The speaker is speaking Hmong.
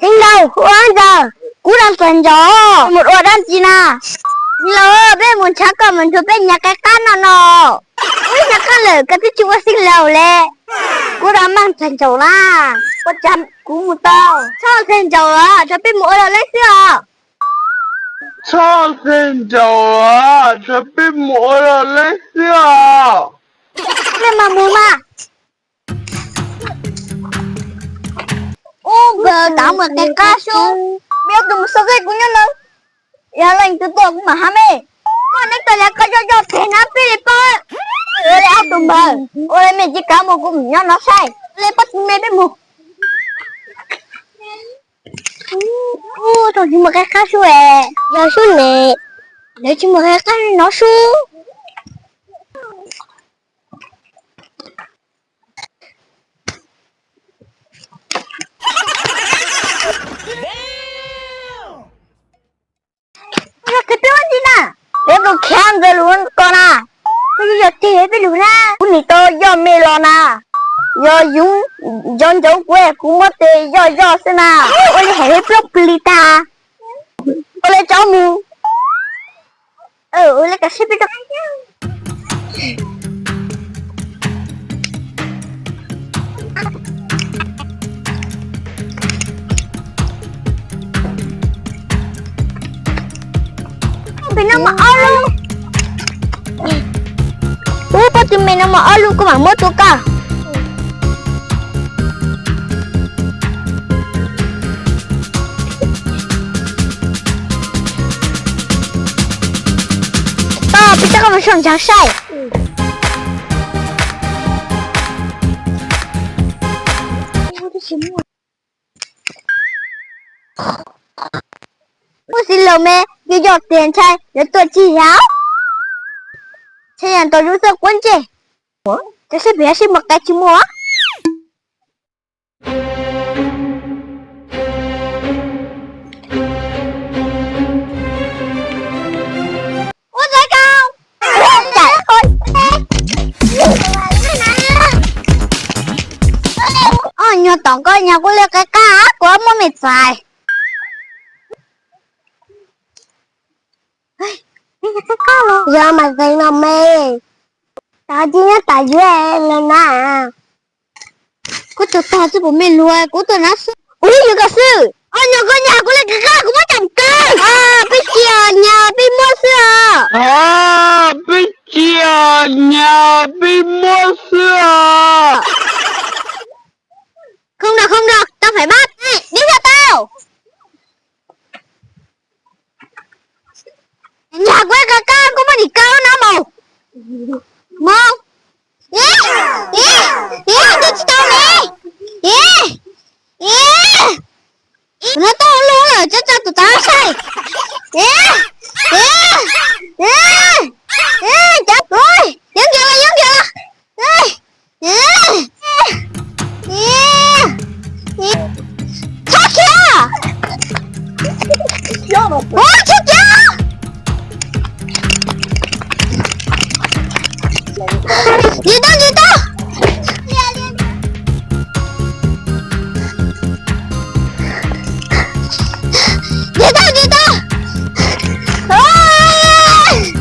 Txiv laus, ua ntawd kuv rov txog ntsaum, mus ua dab tsi na? Txiv laus, peb mus nrhiav koj mus nrog peb nyav qab qab no no. Peb nyav qab lawm koj twb tsis ua txiv laus li. Kuv rov mag txog ntsaum na, ua cas kuv mus tau. Txhob txog ntsaum os, rau peb mus ua loj leeb xwb os. Txhob txog ntsaum os, rau peb mus ua loj leeb xwb os. Peb mas mus mas. Ub, nkawd tau mus qab qab sub, peb ob tug mus xauj zeb kuv nyob no. Yog leej twg tuaj kuv mam hab me. Muaj neeg tuaj li koj yoj yoj phem na peb li pab. Ua li ob tug npawg, ua li me tsis kav mus kuv mus nyob no saib, ua li pab tsis me peb mus. Ub, thaum tsis mus qab qab sub es, yog sub ne, lawv tsis mus qab qab no sub. Yog koj twb ua ntej na, yog koj khiav ntawd lus ko na, koj yuav yog tes peb lus na, kuv nim tau yoj me los na, yog yus nco nco kuv, kuv muab tes yoj yoj xwb na, ua li hais li plaub plis tag, ua li tso mus. Ua li kav sib peb rau. Peb no mas ob lub. Ub, pab tus me no mas ob lub kuv mam muab tua koj. Tau, peb coj koj mus soj ntshaav saib. Muaj txiv laus me, yog yog tias ntshai lawv tuaj tsis yam, ntshai yam ntau yus txoj quav ntsej. Cov sib pem sib muag qe tsis muaj. Ua txoj kau. Ob nyuag tom koj nyag kuv li qe qab, kuv muaj me txais. Yog mas zeeg no me, tau tsis nyob tas yuav lawm na. Kuv tus tog tsis pum me luag, kuv tus nab xwb. Kuv yeej yuav koj xwb. Ob nyuag koj nyag kuv li qe qab, kuv muab cam kawg. Peb tsis nyag peb muab xwb os. Peb tsis nyag peb muab xwb os. Không được, không được, tao phải bắt. Ê, biết cho tao. Nhà quê cà ca, có mà đi câu nó màu. Màu. Ê, ê, ê, tôi chỉ tao nè. Ê, ê. Nó to luôn rồi, chắc chắn tụi tao sai. Ê, ê, ê, ê, chết rồi. Nhấn kìa, nhấn kìa. Ê, ê, ê, ê. Thoát kìa. Ôi, chết kìa. Gì đó, gì đó. Gì đó, gì đó. Ôi.